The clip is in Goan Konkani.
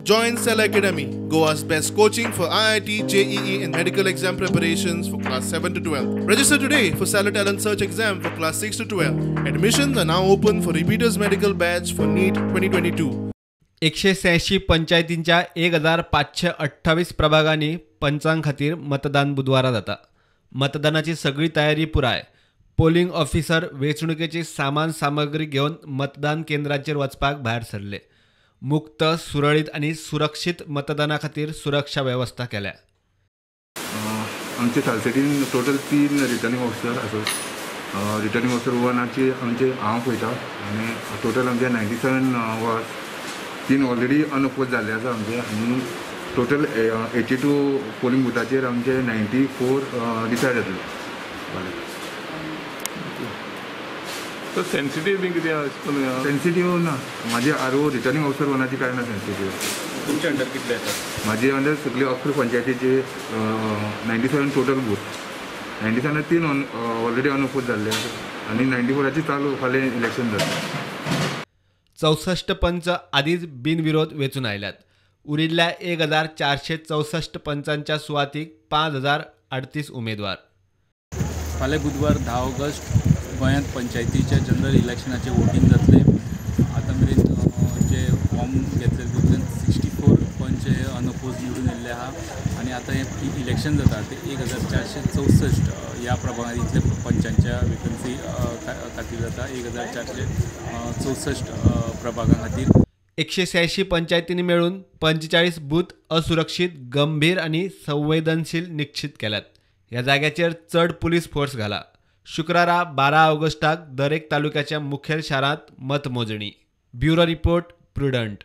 Join Cell Academy, Goa's best coaching for IIT, JEE and medical exam preparations for class 7 to 12. Register today for Stellar Talent Search exam for class 6 to 12. Admissions are now open for repeaters medical batch for NEET 2022. 186 पंचायतींच्या 1528 प्रभागांनी पंचां खातीर मतदान बुधवारा जाता. मतदानाची सगळी तयारी पुराय. पोलिंग ऑफिसर वेंचणुकेची सामान सामग्री घेवन मतदान केंद्रांचेर वचपाक भायर सरले. मुक्त, सुरळीत आनी सुरक्षीत मतदाना खातीर सुरक्षा वेवस्था केल्या. आमचे सालसेटीन टोटल 3 रिटर्निंग ऑफिसर आसात. रिटर्निंग ऑफिसर 1 आमचे हांव पळयता आनी टोटल आमचे 97 वॉर्ड 3 ऑलरेडी अनअपोज जाल्ले आसा आमचे आनी टोटल 82 पोलिंग बुथाचेर आमचे 94 डिसायड जातले. तो सेन्सिटीव बी कितें आसा? सेन्सिटीव ना, म्हाजे आर ओ रिटर्निंग ऑफिसर वनाची कांय ना सेन्सिटीव. तुमचे अंडर कितले येतात? म्हाजे अंडर सगळे 11 पंचायतीचे 97 टोटल बूथ, 97 3 ऑलरेडी अनअपोज जाल्ले आसा आनी 94 चालू फाल्यां इलेक्शन जाता. 64 पंच आदींच बिनविरोध वेंचून आयल्यात. उरिल्ल्या 1464 पंचांच्या सुवातीक 5038 उमेदवार. फाल्यां बुधवार 10 ऑगस्ट गोंयांत पंचायतीच्या जनरल इलेक्शनाचें वोटींग जातलें. आतां मेरेन जे फॉर्म घेतले तितून 64 पंच हे अनअपोज निवडून येयल्ले आहा आनी आतां हें इलेक्शन जाता तें 1464 ह्या प्रभागांत इतले पंचांच्या वेकन्सी खातीर जाता, 1464 प्रभागां खातीर. 186 पंचायतींनी मेळून 45 बूथ असुरक्षीत, गंभीर आनी संवेदनशील निश्चित केल्यात. ह्या जाग्याचेर चड पुलीस फोर्स घाला. शुक्रारा 12 ऑगस्टाक दरेक तालुक्याच्या मुखेल शारांत मतमोजणी. Bureau report, Prudent.